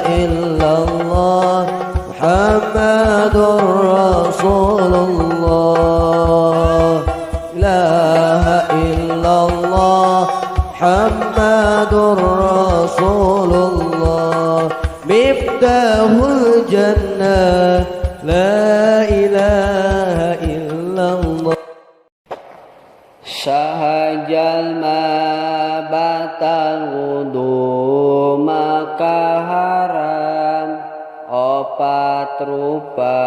إلا الله محمد رسول الله. لا إله إلا الله محمد رسول الله. مفتاح الجنة لا إله إلا الله. Saha jalma batal wudu maka haram opat rupa,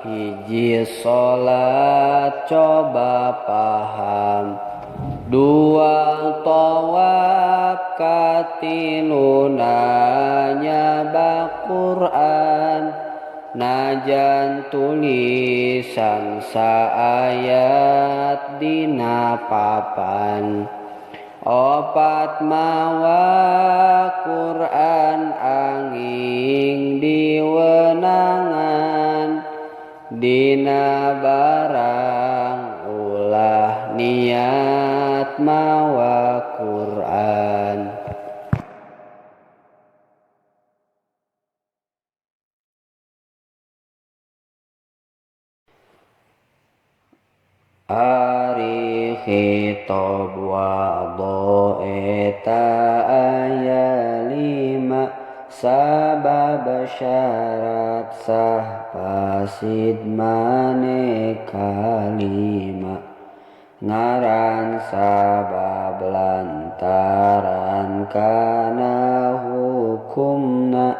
hiji salat, coba paham, dua tawaf, katiluna nyaba Quran, najan tulisan saayat dina papan, opat mawa Quran anging diwenangan dina barang, ulah niat mawa Quran. Ari khitab wado eta aya lima, sabab syarat sah fasid maneka lima, ngaran sabab lantaran kana hukumna,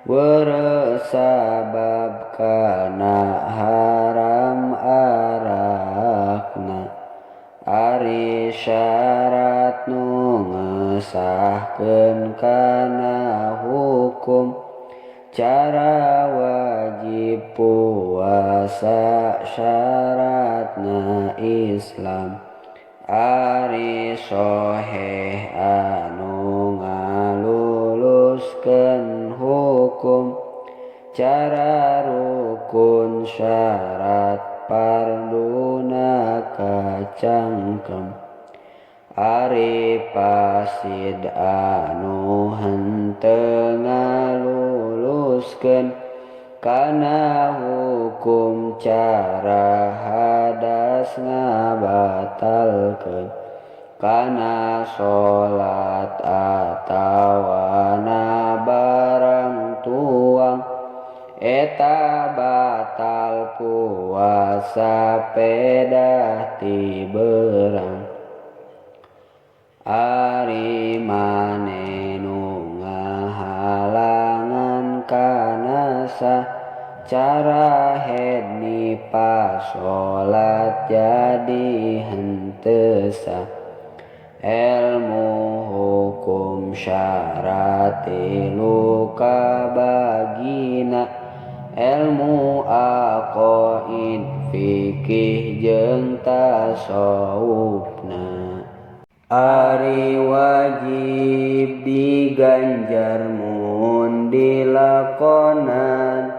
weureuh sabab kana haram arakna, ari syarat nu ngesahkeun kana hukum, cara wajib puasa syaratna Islam, ari soheh anu ngaluluskeun hukum, cara rukun syarat farduna kacangkem, ari fasid anu henteu ngaluluskeun kana hukum, cara hadas ngabatalkeun kana salat atawana barang tuang, eta batal puasa pedah ti beurang. Ari maneh nu ngahalangan kana sah, cara haid nifas salat jadi henteu sah, elmu hukum syarat tilu kabagina, elmu aqaid, fikih jeung tasawufna. Ari wajib diganjar mun dilakonan,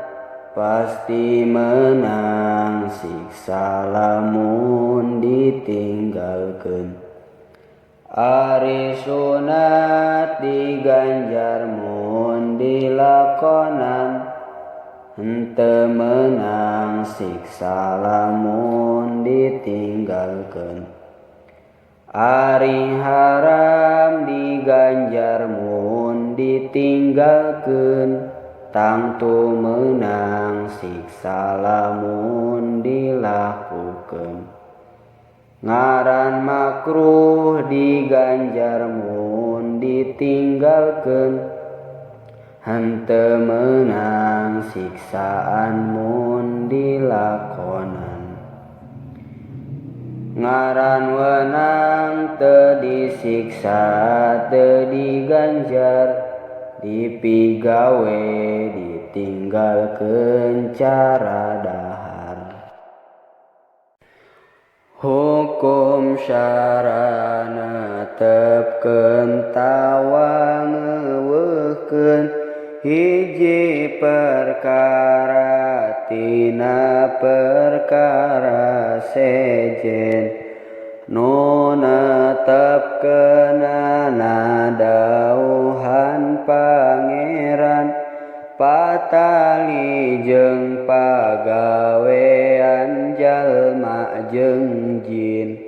pasti menang siksa lamun ditinggalkeun. Ari sunat diganjar mun dilakonan, henteu meunang siksa lamun ditinggalkeun. Ari haram diganjar mun ditinggalkeun, tangtu meunang siksa lamun dilakukeun. Ngaran makruh diganjar mun ditinggalkeun, henteu meunang siksaan mun dilakonan. Ngaran wenang teu disiksa teu diganjar, dipigawe ditinggalkeun cara dahar. Hukum syara netepkeun tawa ngeuweuhkeun hiji perkara tina perkara sejen, nu netepkeunana dawuhan. pangeran patali jeung pagawean jalma jeung jin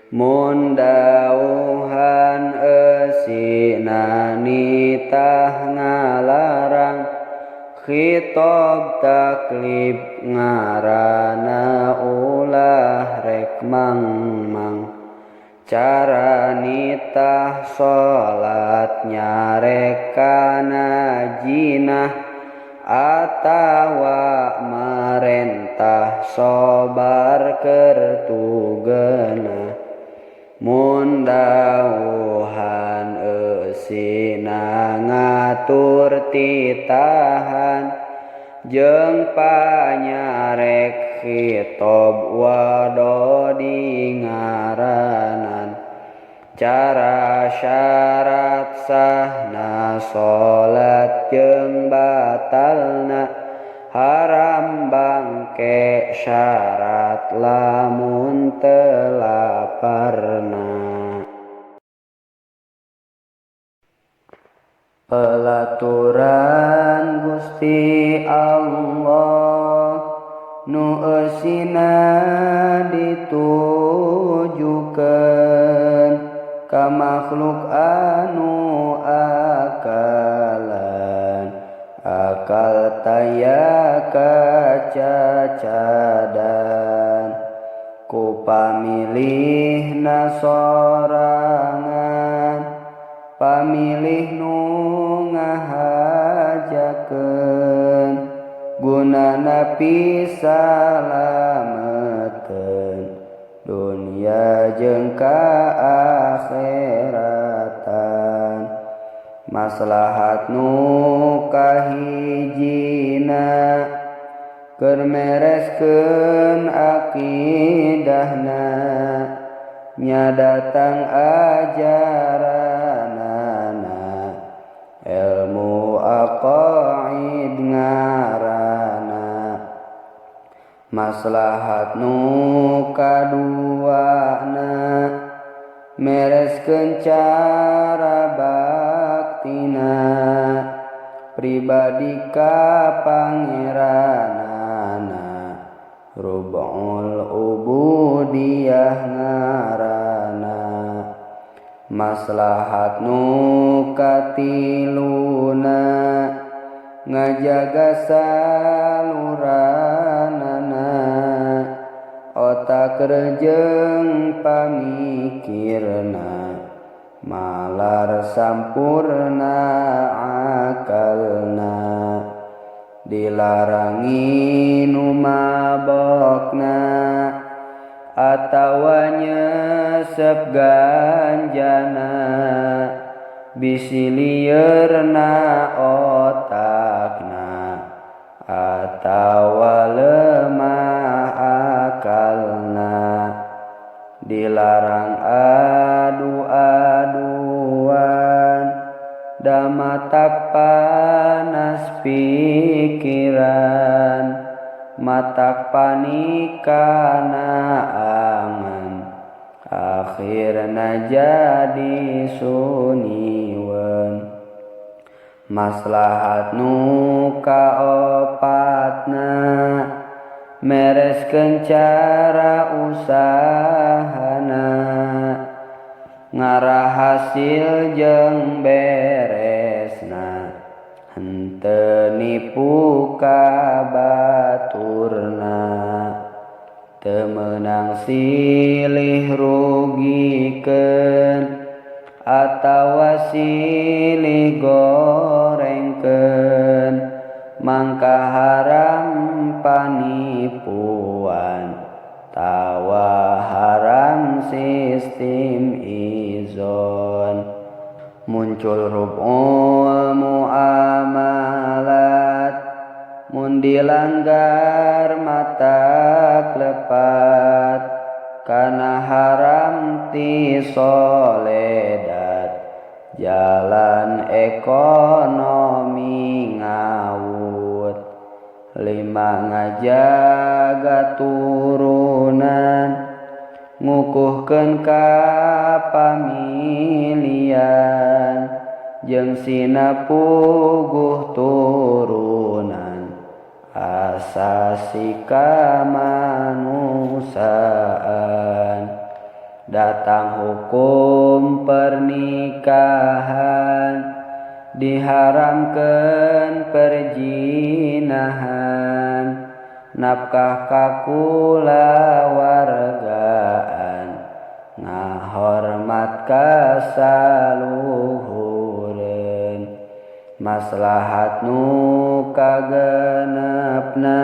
mun dawuhan eusina nitah ngalarang khitab taklif ngarana ulah rek mangmang cara nitah salat nyarek kana jinah atawa marentah sobar keur tugena mun dawuhan eusina ngatur titahan jeung panyarek khitab wado di ngaranan cara syarat sahna salat jeung batalna haram bangke syarat lamun teu laparna. Pelaturan Gusti Allah nu eusina ditujukeun ka makhluk anu akalan akal taya kacacadan ku pamilihna sorangan pamilih nu ngahajakeun gunana pisalameteun dunia jeung kaakheratan maslahat nu kahijina keur mereskeun akidahna nya datang ajaranana ilmu aqaid ngarana maslahat nu kaduana mereskeun cara baktina pribadi ka pangeranana rub'ul ubudiyah ngarana maslahat nu katiluna ngajaga saluranana otak rejeng pamikirna malar sampurna akalna dilarangi nu mabokna atawa nyesep ganjana bisi lieurna otakna atawa lemah akalna dilarang adu-aduan damatak panas pikiran matak panikana angan akhirna jadi suniwen maslahat nu kaopatna mereskeun cara usahana ngarah hasil jeung beresna henteu nipu ka baturna teu meunang silih rugikeun atawa silih gorengkeun mangka haram panipuan tawa haram sistem izon muncul rub'ul muamalat mun dilanggar matak lepat kana haram ti soledat jalan ekonomi ngawut lima ngajaga turunan ngukuhkeun kapamilian jeung sina puguh turunan asasi kamanusiaan. Datang hukum pernikahan diharamkeun perjinahan nafkah ka kulawargaan ngahormat ka saluhureun. Maslahat nu kagenepna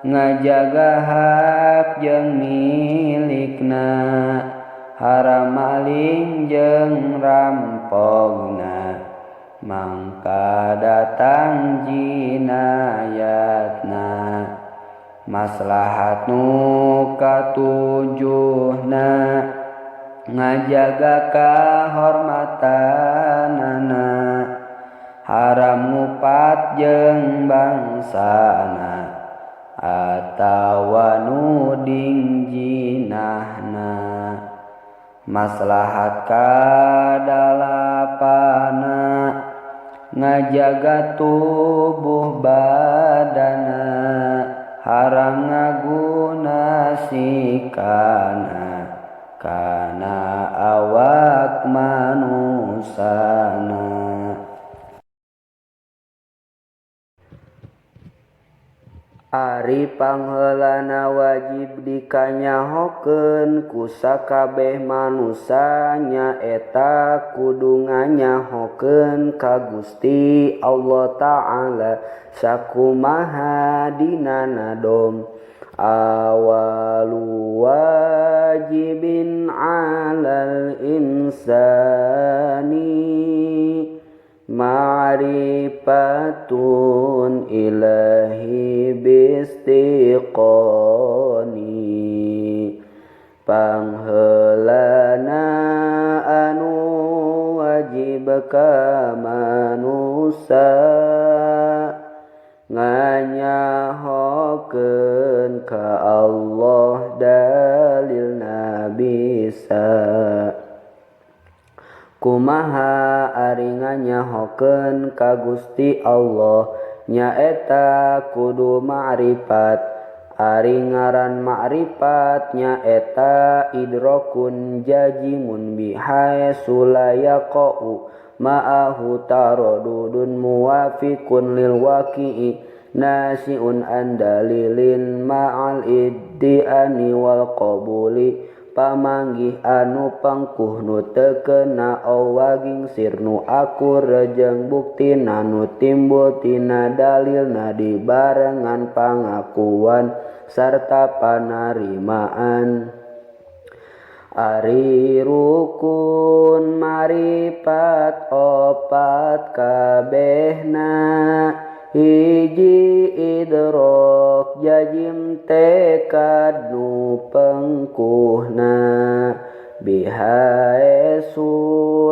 ngajaga hak jeung milikna haram maling jeung rampogna mangka datang jinayatna. Maslahat nu katujuhna ngajaga kahormatanana haram ngupat jeung bangsana atawa nuding jinahna. Maslahat kadalapana ngajaga tubuh badana haram ngaguna sikana kana awak manusana. Ari pangheulana wajib dikanyahokeun ku sakabeh manusa nyaeta kudu nganyahokeun ka Gusti Allah Ta'ala sakumaha dina nadom. Awalu wajibin 'alal insani ma'rifatun ilahi bistiqoni. Pangheulana anu wajib ka manusa nganyahokeun ka Allah dalilna bisa. Kumaha ari nganyahokeun ka Gusti Allah nyaeta kudu ma'rifat. Ari ngaran ma'rifat nyaeta idrokun jajimun bihaitsu la yaqa'u ma'ahu taradudun muwafiqun lil waqi'i nasi'un an dalilin ma'al iddi'ani wal qabuli. Pamanggih anu pangkuh nu teu kena owaging sirnu akur jeung buktina nu timbul tina dalilna dibarengan pangakuan sarta panarimaan. Ari rukun marifat opat kabehna hiji idrok jajim tekad nu pengkuhna bihaesu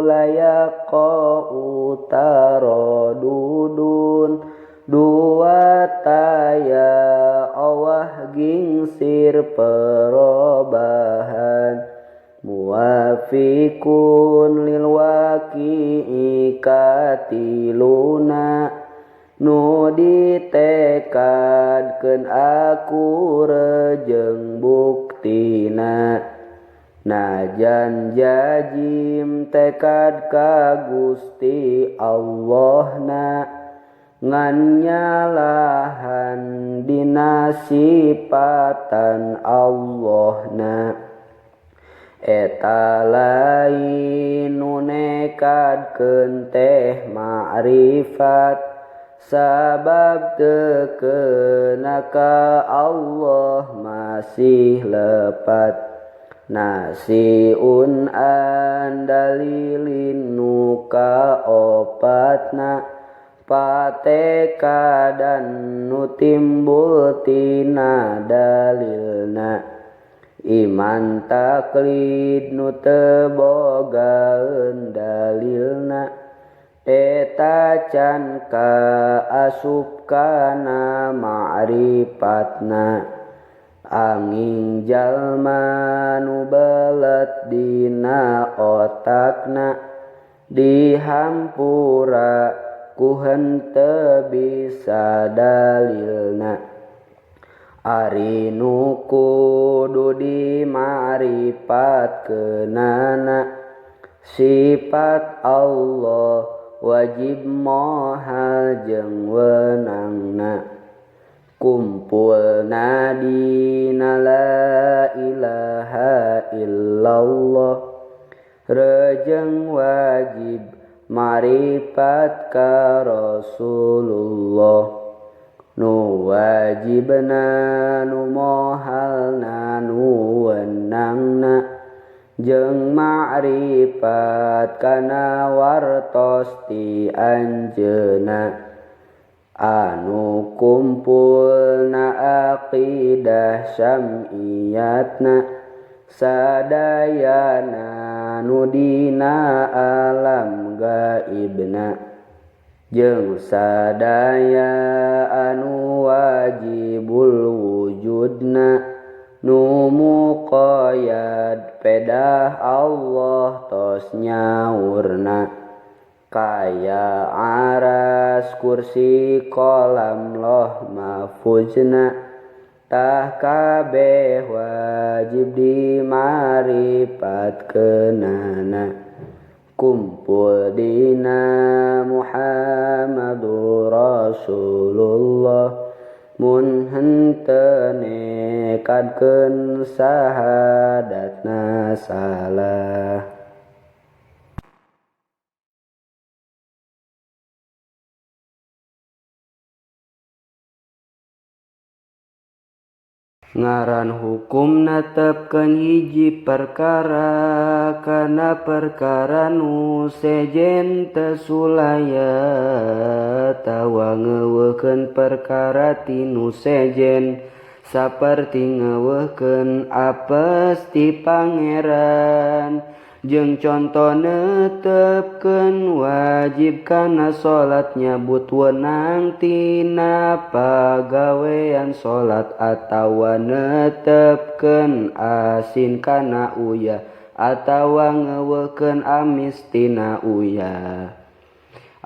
layaqa'u taradudun dua taya awah gingsir perobahan muwafiqun lil waqi'i katiluna nu ditekadkeun akur jeung buktina. Najan jajim tekad ka Gusti Allahna ngan nyalahan dina sipatan Allahna eta lain nu nekadkeun teh ma'rifat sabab teu keuna ka Allah masih lepat. Nasiun an dalilin nu kaopatna patekadan nu timbul tina dalilna. Iman taklid nu teu bogaeun dalilna eta can ka asup kana ma'rifatna. Angin jalma nu belet dina otakna Dihampura ku henteu bisa dalilna. Ari nu kudu dimaripatkeunana sifat Allah wajib mohal jeung wenangna. Kumpulna dina la ilaha illallah rejeng wajib marifat ka Rasulullah. Nu wajibna nu mohalna nu wenangna jeung ma'rifat kana wartos ti anjeunna. Anu kumpulna aqidah syam'iyatna sadayana nu dina alam gaibna jeung sadaya anu wajibul wujudna nu muqayyad pedah Allah tos nyaurna. Kaya aras kursi kolam loh mahfuzna tah kabeh wajib dimaripatkeunana. Kumpul dina Muhammadur Rasulullah mun henteu nekadkeun sahadatna salah. Ngaran hukum netepkeun hiji perkara kana perkara nu sejen teu sulaya tawa ngeuweuhkeun perkara ti nu sejen saperti ngeuweuhkeun apes ti pangeran. Jeung conto netepkeun wajib kana salat nyabut wenang tina pagawean salat atawa netepkeun asin kana uyah atawa ngeuweuhkeun amis tina uyah.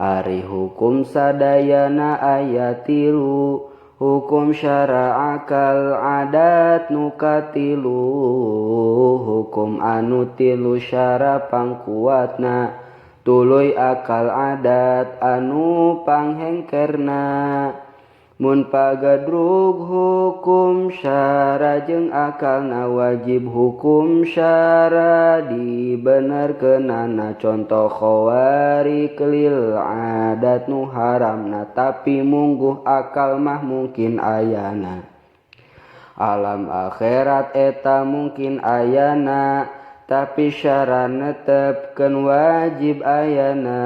Ari hukum sadayana aya tilu, hukum syara akal adat nu katilu, hukum anu tilu syara pangkuatna tuluy akal adat anu panghengkerna. Mun pagadrug hukum syara jeung akalna wajib hukum syara dibenerkeunana. Contoh khawarij lil adat nu haramna tapi mungguh akal mah mungkin ayana. Alam akhirat eta mungkin ayana tapi syara netepkeun wajib ayana.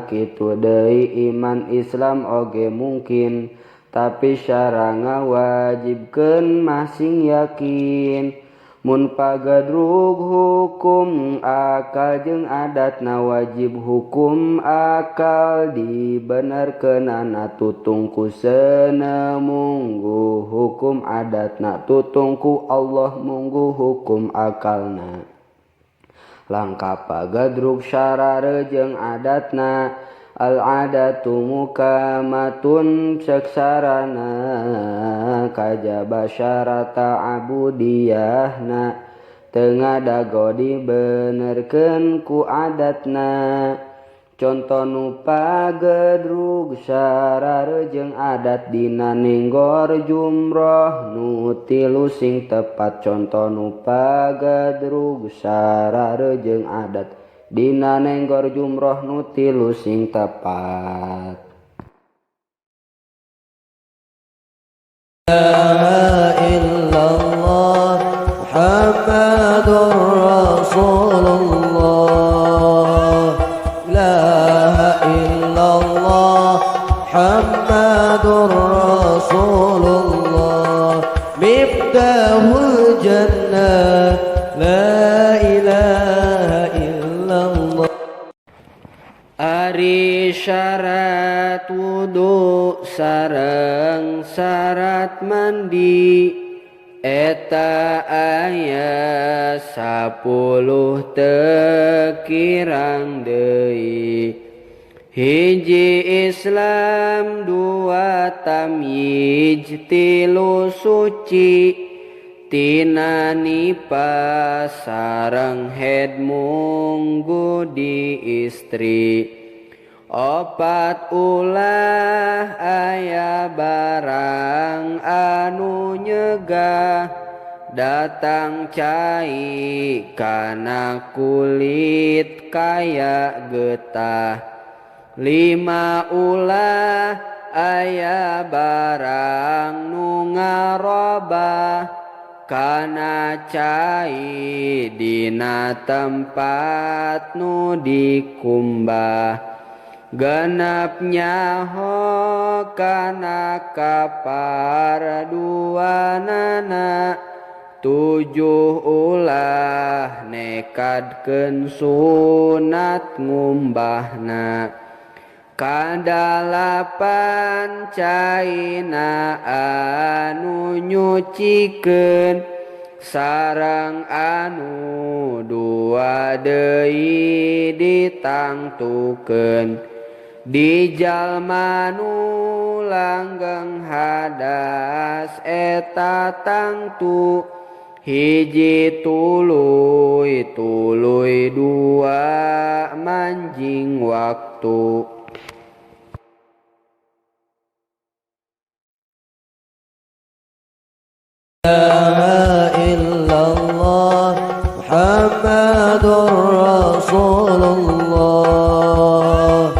Kitu deui iman Islam oge mungkin tapi syara ngawajibkeun mah sing yakin. Mun pagadrug hukum akal jeung adatna wajib hukum akal dibenerkeunana tutungku seuneu mungguh hukum adatna tutungku Allah mungguh hukum akalna. Langka pagadrug syara jeung adatna al adatu mukamatun seksarana kajaba syarata abudiyahna teu ngadago dibenerkeun ku adatna. Conto nu pagedrug syara jeung adat dina ninggor jumroh nu tilu sing tepat. Conto nu pagedrug syara jeung adat dina nenggor jumroh nu tilu sing tepat. La illallah Muhammadur Rasulullah. La illallah Muhammadur Rasulullah. Miftahul jannah la ilaha illallah. Ari syarat wudu sareng syarat mandi Eta aya 10 teu kirang deui. Hiji Islam, dua tamyiz, tilu suci tina nifas sareng haid munggu di istri. Opat ulah aya barang anu nyegah datang cai kana kulit kaya getah. Lima ulah aya barang nu ngarobah kana cai dina tempat nu dikumbah. Genep nyaho kana kapar dua nana. Tujuh ulah nekadkeun sunat ngumbahna. Kadalapan caina anu nyucikeun sareng anu dua deui ditangtukeun. Di jalma nu langgeng hadas eta tangtu hiji tuluy tuluy dua manjing waktu. La illallah Muhammadur Rasulullah.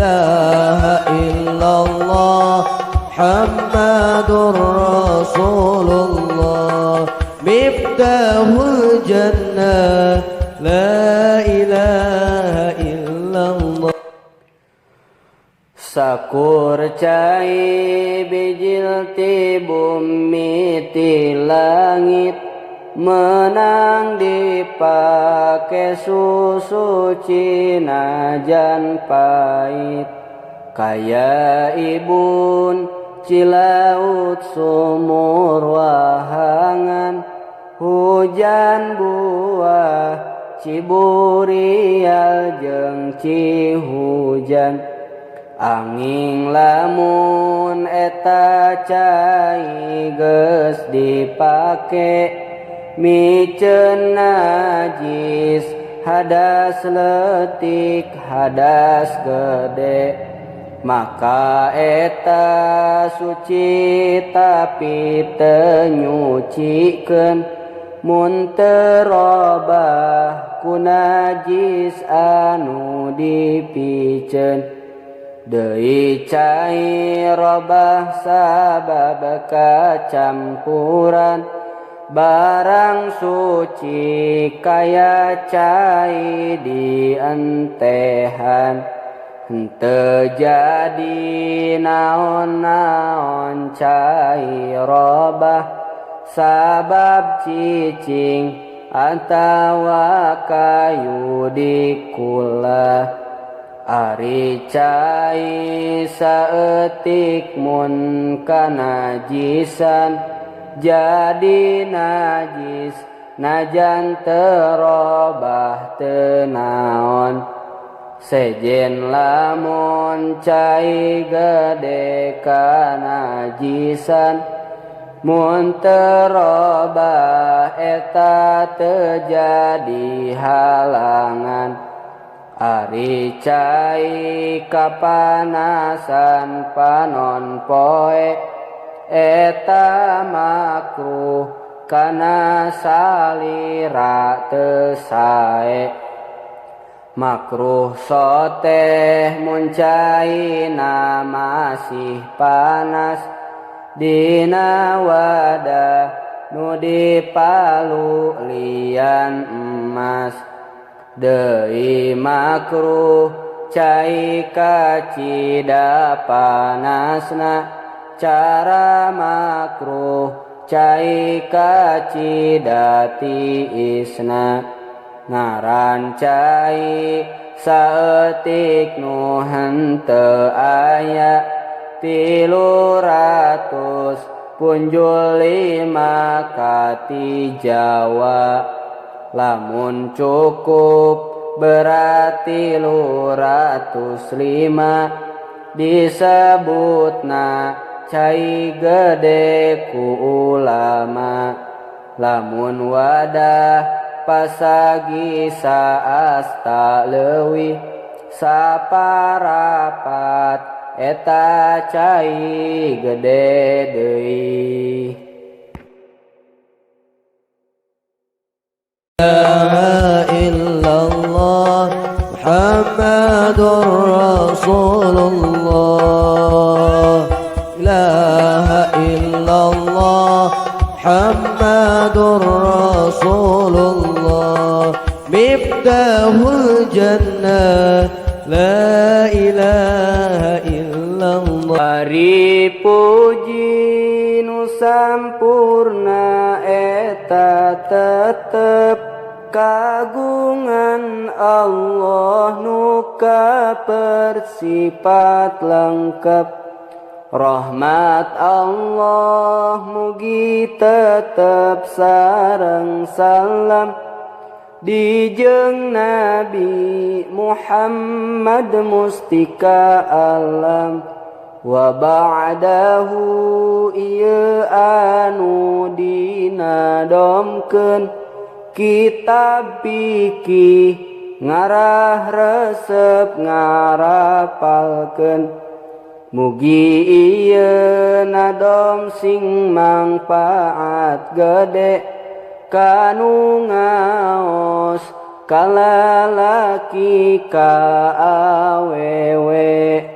La illallah Muhammadur Rasulullah. Miftahul jannah la ilaha illallah. Sakur cai bijil ti bumi ti langit menang dipake susu cinajan pahit. Kaya ibun cilaut sumur wahangan hujan buah ciburial jeung cihujan. Angin lamun eta cai geus dipake miceun najis hadas leutik hadas gede. Maka eta suci tapi teu nyucikeun mun teu robah ku najis anu dipiceun. Deui cai robah sabab kacampuran barang suci kaya cai dientehan. Henteu jadi naon-naon cai robah sabab cicing atawa kayu dikulah. Ari cai saeutik mun kanajisan jadi najis najan teu robah teu naon. Sejen lamun cai gede kanajisan mun teu robah eta teu jadi halangan. Ari cai kapanasan panon poe eta makruh kana salira teu sae. Makruh soteh mun caina masih panas dina wadah nu dipalu lian emas. Deui makruh cai kacida panasna cara makruh cai kacida tiisna. Ngaran cai saeutik nu henteu aya 300 Punjul 5 kati Jawa. Lamun cukup berarti 305 disebutna cai gede ku ulama. Lamun wadah pasagi saasta leuwih saparapat eta cai gede deui. La illallah Muhammadur Rasulullah. La illallah Muhammadur Rasulullah. Miftahul jannah la ilaha illallah. Ari puji nu sampurna eta tetep kagungan Allah nu kapersifat lengkap. Rahmat Allah mugi tetep sareng salam dijeng Nabi Muhammad mustika alam. Wa ba'dahu ieu anu dinadomkeun kitab fikih ngarah resep ngarapalkeun. Mugi ieu nadom sing mangpaat gede kanu ngaos kalalaki ka awewe.